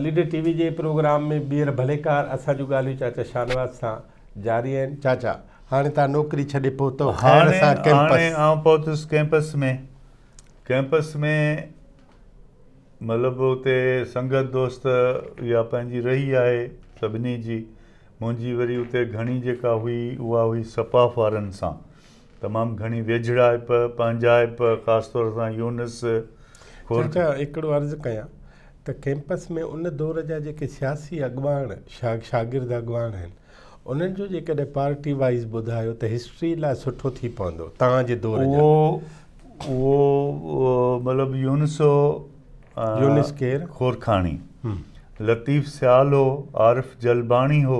Leader ٽي V جي programme ۾ ٻيهر ڀليڪار اسان جون ڳالهيون چاچا شاهنواز سان جاري آهن چاچا هاڻي تان نوڪري ڇڏي پهتو خير سان ڪيمپس. هاڻي آئون پهتس ڪيمپس ۾ ڪيمپس ۾ مطلب اتي سنگت دوست اها پنهنجي رهي آهي سڀني جي منهنجي وري اتي گهڻي جيڪا هئي اها هئي سپاف وارن سان تمام گهڻي ويجهڙائپ پنهنجائپ خاص طور سان يونس خور. چاچا هڪڙو عرض ڪيان ته ڪيمپس ۾ ان دور جا جيڪي سياسي اڳواڻ شاگرد اڳواڻ آهن انهن جو جيڪڏهن پارٽي وائيز ٻڌايو ته هسٽري لاء سٺو ٿي پوندو توهان جي دور جا. اهو اهو مطلب يونس هو يونس ڪير؟ خورخاڻي، لطيف سيال هو، عارف جلباڻي هو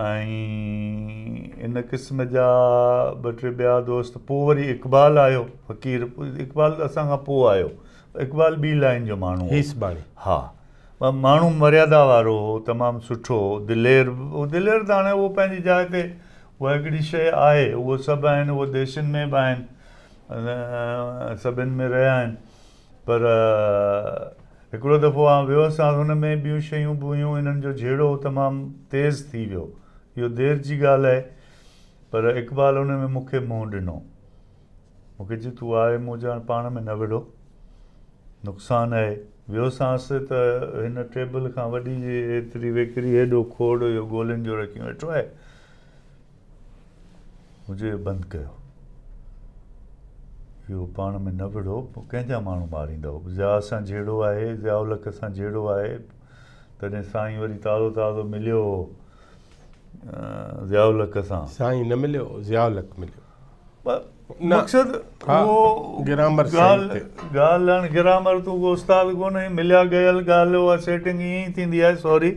۽ ان قسم جا ٻه ٽي ٻيا دوست پوء وري اقبال آيو فقير اقبال اسان کان پوء آيو اقبال ٻي لائين جو ماڻهو هو. هيسباڻي. ها ماڻهو مريادا وارو هو تمام سٺو هو دلير هو دلير ته هاڻي اهو پنهنجي جاء تي اها هڪڙي شيء آهي اهو سڀ آهن اهو ديشن ۾ به آهن سڀن ۾ رهيا آهن پر هڪڙو دفعو آئون ويو هوس هن ۾ ٻيون شيون به هيون انهن جو جهيڙو تمام تيز ٿي ويو اهو دير جي ڳالهه آهي پر اقبال ان ۾ مون کي منهن ڏنو مون کي چي تون آء مون چيو هاڻي پاڻ ۾ نه وڙهو نقصان آهي. ويوسانس ته هن ٽيبل کان وڏي جي ايتري ويڪري هيڏو کوڙ اهو گولين جو رکيون ويٺو آهي. مون چيو اهو بند ڪيو. اهو پاڻ ۾ نه وڙهو پوء ڪنهن جا ماڻهو ماريندؤ. ضياء سان جهيڙو آهي، ضياء الحق سان جهيڙو آهي. تڏهن سائين وري تازو تازو مليو هو ضياء الحق سان. سائين نه مليو هو، ضياء الحق مليو. مقصد اهو گرامر ڳالهه ڳالهه هاڻي گرامر تون ڪو استاد ڪونه آهين مليا گيل ڳالهه اها سيٽنگ ائين ئي ٿيندي آهي سوري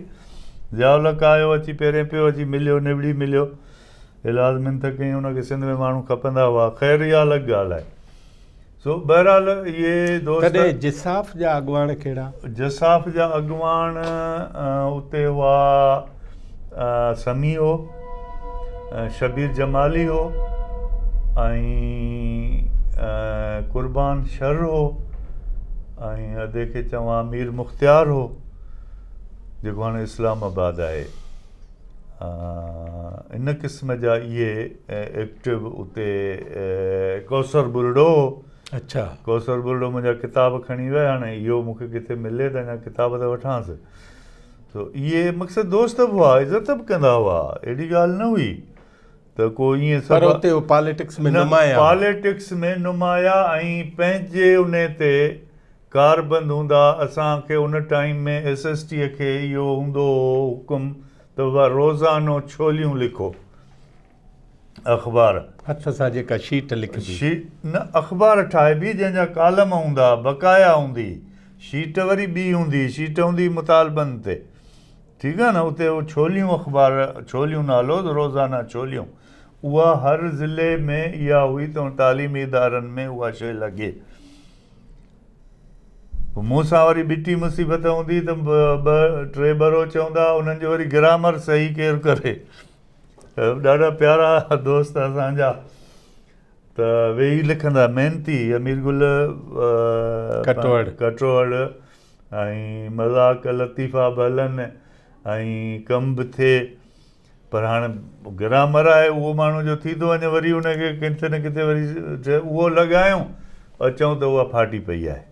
ضياء الحق آيو اچي پيرين پيو اچي مليو نوڙي مليو ايلاز منٿ ڪئي ان کي سنڌ ۾ ماڻهو کپندا هئا خير اها الڳ ڳالهه آهي سو بهرحال اهي دوست تڏهن جساف جا اڳواڻ ڪهڙا؟ جساف جا اڳواڻ اتي هئا سميع هو، شبير جمالي هو ۽ قربان شر هو ۽ ادي کي چوان مير مختيار هو جيڪو هاڻي اسلام آباد آهي. ان قسم جا اهي ايڪٽو اتي ڪوثر ٻرڙو هو. اڇا. ڪوثر ٻرڙو منهنجا ڪتاب کڻي ويو هاڻي اهو مون کي ڪٿي ملي ته اڃا ڪتاب ته وٺانس. سو اهي مقصد دوست به هئا عزت به ڪندا هئا اهڙي ڳالهه نه هئي ته ڪو ائين سڀ پر اتي هو پاليٽڪس ۾ نمايان پاليٽڪس ۾ نمايان ۽ پنهنجي انهي تي ڪاربند هوندا اسان کي ان ٽائيم ۾ ايس ايس ٽي کي اهو هوندو هو حڪم ته بابا روزانو ڇوليون لکو اخبار. هٿ سان جيڪا شيٽ لکبي. شيٽ نه اخبار ٺاهبي جنهن جا ڪالم هوندا بقايا هوندي شيٽ وري ٻي هوندي شيٽ هوندي مطالبن تي ٺيڪ آهي نه اتي اهو ڇوليون اخبار ڇوليون نالو هو روزانه ڇوليون اها هر ضلعي ۾ اها هئي ته تعليمي ادارن ۾ اها شيء لڳي. پوء مون سان وري ٻٽي مصيبت هوندي ته ٻه ٽي ٻروچ هوندا انهن جو وري گرامر صحيح ڪير ڪري. ڏاڍا پيارا دوست اسان جا ته ويهي لکندا محنتي امير گل ڪٽوهڙ ڪٽوهڙ ۽ مذاق لطيفا به هلن ۽ ڪم به ٿئي. پر هاڻ گرامر آهي اهو ماڻهو جو ٿي ٿو وڃي وري ان کي ڪٿي نه ڪٿي وري اهو لڳايون اچون ته اها ڦاٽي پئي آهي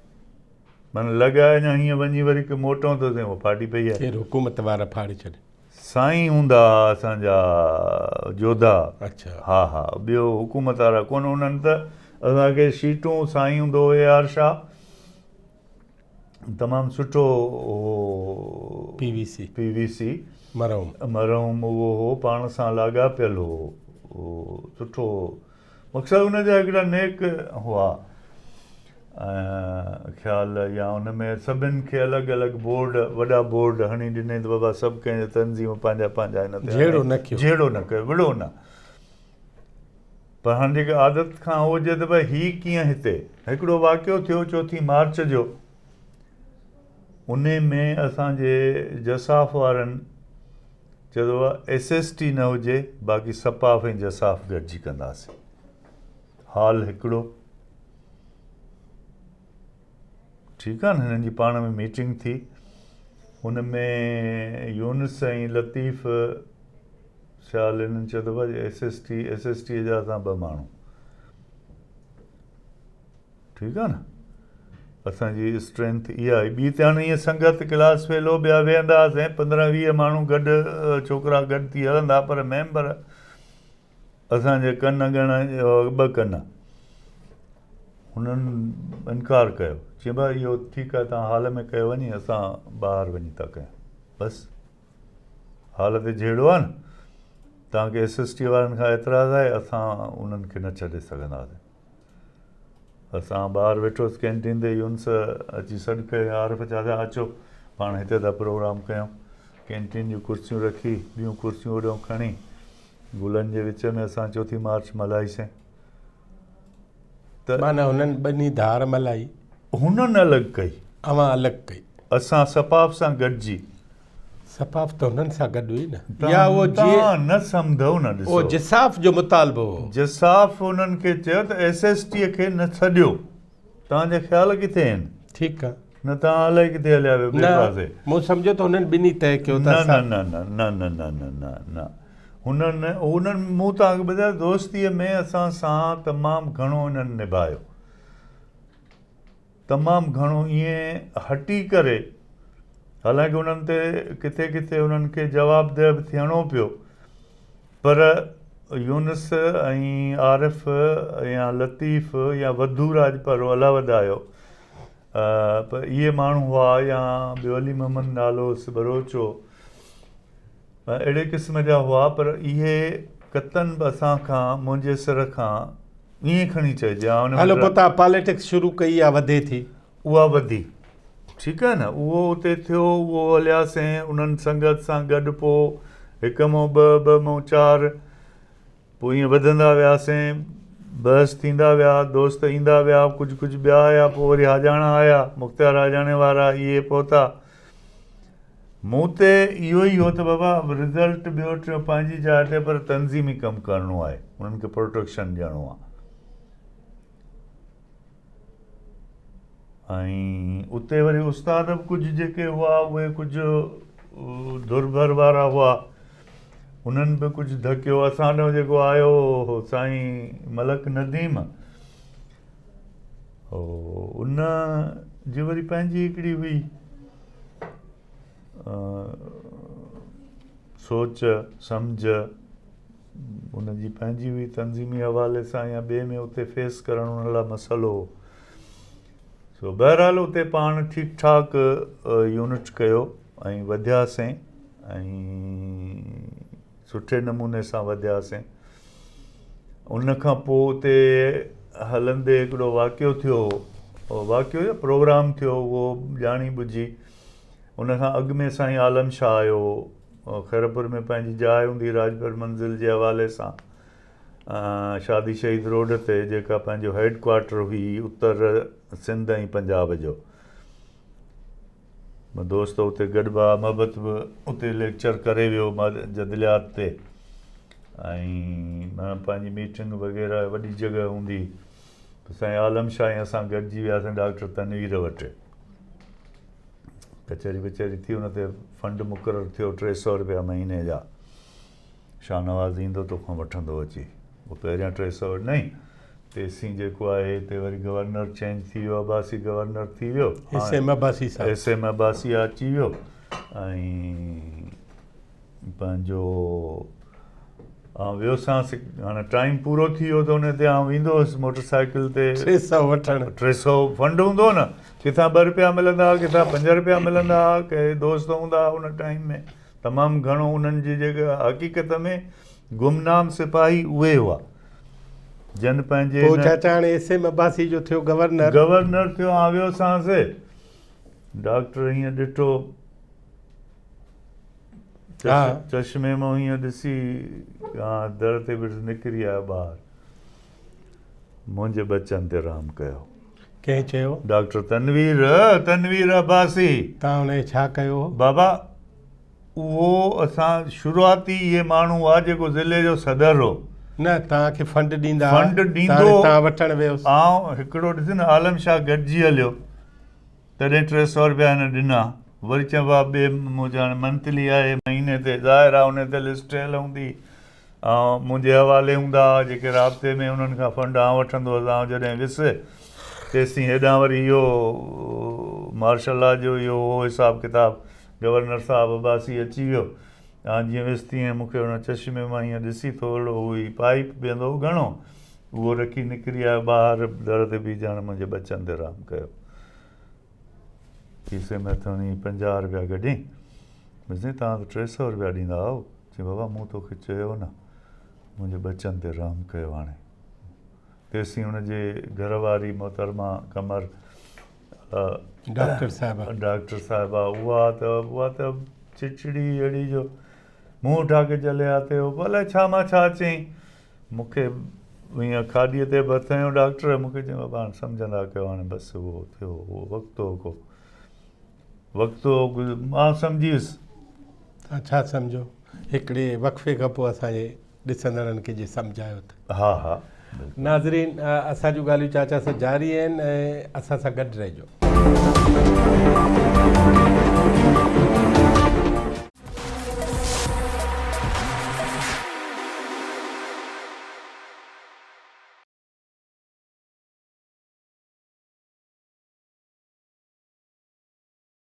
معنيٰ لڳائي اڃا هيئن وڃي وري موٽون ته اها ڦاٽي پئي آهي. ڪير حڪومت وارا ڦاڙي ڇڏي. سائين هوندا ها اسان جا جوڌا. اڇا. ها ها ٻيو حڪومت وارا ڪونه انهن ته اسان کي شيٽون سائين هوندو هو اي آر شاهه. تمام سٺو هو P V C P V C مرحوم مرحوم اهو هو پاڻ سان لاڳاپيل هو سٺو مقصد ان جا هڪڙا نيڪ هئا خيال يا ان ۾ سڀن کي الڳ الڳ بورڊ وڏا بورڊ هڻي ڏني ته بابا سڀ ڪنهن جا تنظيم پنهنجا پنهنجا هن تي جهيڙو نه ڪيو جهيڙو نه ڪيو وڙهو نه پر هاڻ جيڪا عادت کان هجي ته ڀئي هي ڪيئن هتي هڪڙو واقعو ٿيو چوٿين مارچ جو انهي ۾ اسان جي جساف وارن چيو ته ايس ايس ٽي نه هجي باقي سپاف ۽ جساف گڏجي ڪنداسين حال هڪڙو ٺيڪ آ نه هنن جي پاڻ ۾ ميٽنگ ٿي. ان ۾ يونس ۽ لطيف سيال انهن چيو ته بابا S S T S S T جا اسان ٻه ماڻهو ٺيڪ آ نه اسان جي اسٽرينٿ اها آهي ٻي ته هاڻي ائين سنگت ڪلاس فيلو ٻيا ويهندا هئاسين پندرهن ويهه ماڻهو گڏ ڇوڪرا گڏ ٿي هلندا پر ميمبر اسان جي ڪن ڳڻ ٻه ڪن هنن انڪار ڪيو چيائين ڀاء اهو ٺيڪ آهي توهان هال ۾ ڪيو وڃي اسان ٻاهر وڃي ٿا ڪيون بس هال تي جهيڙو آهي نه توهان کي ايس ايس ٽي وارن کان اعتراض آهي اسان انهن کي نه ڇڏي سگهنداسين اسان ٻاهر ويٺوس ڪينٽين تي يونس اچي سڏ ڪيو عارف چاچا اچو پاڻ هتي ٿا پروگرام ڪيون ڪينٽين جون ڪرسيون رکي ٻيون ڪرسيون اوڏانهن کڻي گلن جي وچ ۾ اسان چوٿين مارچ ملهائيسين ته. معنيٰ هنن ٻنهي ڌار ملهائي. هنن الڳ ڪئي. اوهان الڳ ڪئي. اسان سپاف سان گڏجي. سپاف ته هنن سان گڏ هئي نه. يا اهو جي. توهان نه سمجهو نه ڏسو. اهو جساف جو مطالبو هو. جساف هنن کي چيو ته ايس ايس ٽي کي نه ڇڏيو. توهان جا خيال ڪٿي آهن؟ ٺيڪ آ. نه توهان الائي ڪٿي هليا ويو ٻئي پاسي. نه مون سمجهيو ته هنن ٻنهي طئي ڪيو ته اسان. نه نه نه نه نه نه نه نه هنن هنن مون توهان کي ٻڌايو دوستيء ۾ اسان سان تمام گهڻو هنن نڀايو. تمام گهڻو ائين هٽي ڪري حالانڪه انهن تي ڪٿي ڪٿي انهن کي جوابده به ٿيڻو پيو پر يونس ۽ عارف يا لطيف يا وڌو راڄپر الله وڌايو پر اهي ماڻهو هئا يا ٻيو علي محمد نالو هوس ٻروچ هو اهڙي قسم جا هئا پر اهي قطعن به اسان کان منهنجي سر کان ائين کڻي چئجي ها ان هلو پوء توهان پاليٽڪس شروع ڪئي يا وڌي ٿي؟ اها وڌي ٺيڪ آهي نه اهو اتي ٿيو اهو هلياسين انهن سنگت سان گڏ پوء هڪ مون ٻه ٻه مون چار پوء ائين وڌندا وياسين بحث ٿيندا ويا دوست ايندا ويا ڪجهه ڪجهه ٻيا آيا پوء وري حاجاڻا آيا مختيار حاجاڻي وارا اهي پهتا مون تي اهو ئي هو ته بابا رزلٽ ٻيو ٽيون پنهنجي جاء تي پر تنظيمي ڪم ڪرڻو آهي انهن کي پروٽيڪشن ڏيڻو آهي ۽ اتي وري استاد به ڪجهه جيڪي هئا اهي ڪجهه ڌرڀر وارا هئا انهن به ڪجهه ڌڪيو اسان ڏانهن جيڪو آيو هو سائين ملڪ نديم ان جي وري پنهنجي هڪڙي هئي سوچ سمجهه ان جي پنهنجي هئي تنظيمي حوالي سان يا ٻئي ۾ اتي فيس ڪرڻ ان لاء مسئلو هو سو بهرحال اتي پاڻ ٺيڪ ٺاڪ يونٽ ڪيو ۽ وڌياسين ۽ سٺي نموني سان وڌياسين ان کان پوء اتي هلندي هڪڙو واقعو ٿيو هو واقعو يا پروگرام ٿيو اهو ڄاڻي ٻجهي ان کان اڳ ۾ سائين عالم شاهه آيو هو خيرپور ۾ پنهنجي جاء هوندي راڄپر منزل جي حوالي سان شادي شهيد روڊ تي جيڪا پنهنجو هيڊ ڪوارٽر هئي اتر سنڌ ۽ پنجاب جو دوست اتي گڏبا محبت به اتي ليڪچر ڪري ويو جدليات تي ۽ پنهنجي ميٽنگ وغيره وڏي جڳهه هوندي سائين عالم شاهه ۽ اسان گڏجي وياسين ڊاڪٽر تنوير وٽ ڪچهري وچهري ٿي ان تي فنڊ مقرر ٿيو 300 روپيا مهيني جا شاهنواز ايندو توکان وٺندو اچي. پوء پهريان 300 ڏنائين. تيسين جيڪو آهي هتي وري گورنر چينج ٿي ويو عباسي گورنر ٿي ويو. ايس ايم عباسي صاحب. ايس ايم عباسي اچي ويو ۽ پنهنجو آئون ويوسانس هاڻي ٽائيم پورو ٿي ويو ته ان تي آئون ويندو هوس موٽر سائيڪل تي. 300 وٺڻ. 300 فنڊ هوندو هو نه ڪٿان ٻه روپيا ملندا هئا ڪٿان پنج روپيا ملندا هئا ڪي دوست هوندا هئا ان ٽائيم ۾. تمام گهڻو انهن جي جيڪا حقيقت ۾ گمنام سپاهي اهي هئا جن پنهنجي پوء چاچا هاڻي ايس ايم عباسي جو ٿيو گورنر. گورنر ٿيو آئون ويوسانس ڊاڪٽر هيئن ڏٺو چشمي مان هيئن ڏسي در تي بيٺس نڪري آيو ٻاهر منهنجي ٻچن تي رحم ڪيو. ڪنهن چيو؟ ڊاڪٽر تنوير، تنوير عباسي. توهان ان کي ڇا ڪيو هو؟ بابا اهو اسان شروعاتي اهي ماڻهو هئا جيڪو ضلعي جو صدر هو. نه توهان کي فنڊ ڏيندا هئا. فنڊ ڏيندو هو. توهان وٺڻ ويس. آئون هڪڙو ڏس نه عالم شاهه گڏجي هليو تڏهن 300 روپيا هن ڏنا. وري چئبو آهي ٻئي منهنجو هاڻي منٿلي آهي مهيني تي ظاهر آهي ان تي لسٽ ٺهيل هوندي ۽ منهنجي حوالي هوندا هئا جيڪي رابطي ۾ انهن کان فنڊ آئون وٺندو هوس آئون جڏهن ويس تيسين هيڏانهن وري اهو مارشل لا جو اهو هو حساب ڪتاب گورنر صاحب عباسي اچي ويو آئون جيئن ويس تيئن مون کي ان چشمي مان هيئن ڏسي ٿورڙو هو هي پائيپ پيئندو هو گهڻو اهو رکي نڪري آيو ٻاهر در تي بيهي ڄڻ منهنجي ٻچن تي رحم ڪيو کيسي ۾ هٿ هڻي 50 رپيا ڪڍي بس توهان ته 300 رپيا ڏيندا آهيو چي بابا مون توکي چيو نه منهنجي ٻچن تي رحم ڪيو هاڻي تيسين ان جي گهر واري محترمه قمر ڊاڪٽر صاحبه ڊاڪٽر صاحبه اها ته اها ته چچڙي اهڙي جو منهن اٺا ڪي چلي آتي هو الائي ڇا مان ڇا چئين مون کي ائين کاڏيء تي به هٿ هنيو ڊاڪٽر مون کي چيائين بابا هاڻي سمجهندا ڪيو هاڻي بس اهو ٿيو اهو وقت هو ڪو وقت هو مان سمجهي ويس. توهان ڇا سمجهو؟ هڪڙي وقفي کان پوء اسان جي ڏسندڙن کي جي سمجهايو ته. ها ها بلڪل. ناظرين اسان جون ڳالهيون چاچا سان جاري آهن ۽ اسان سان گڏ رهجو.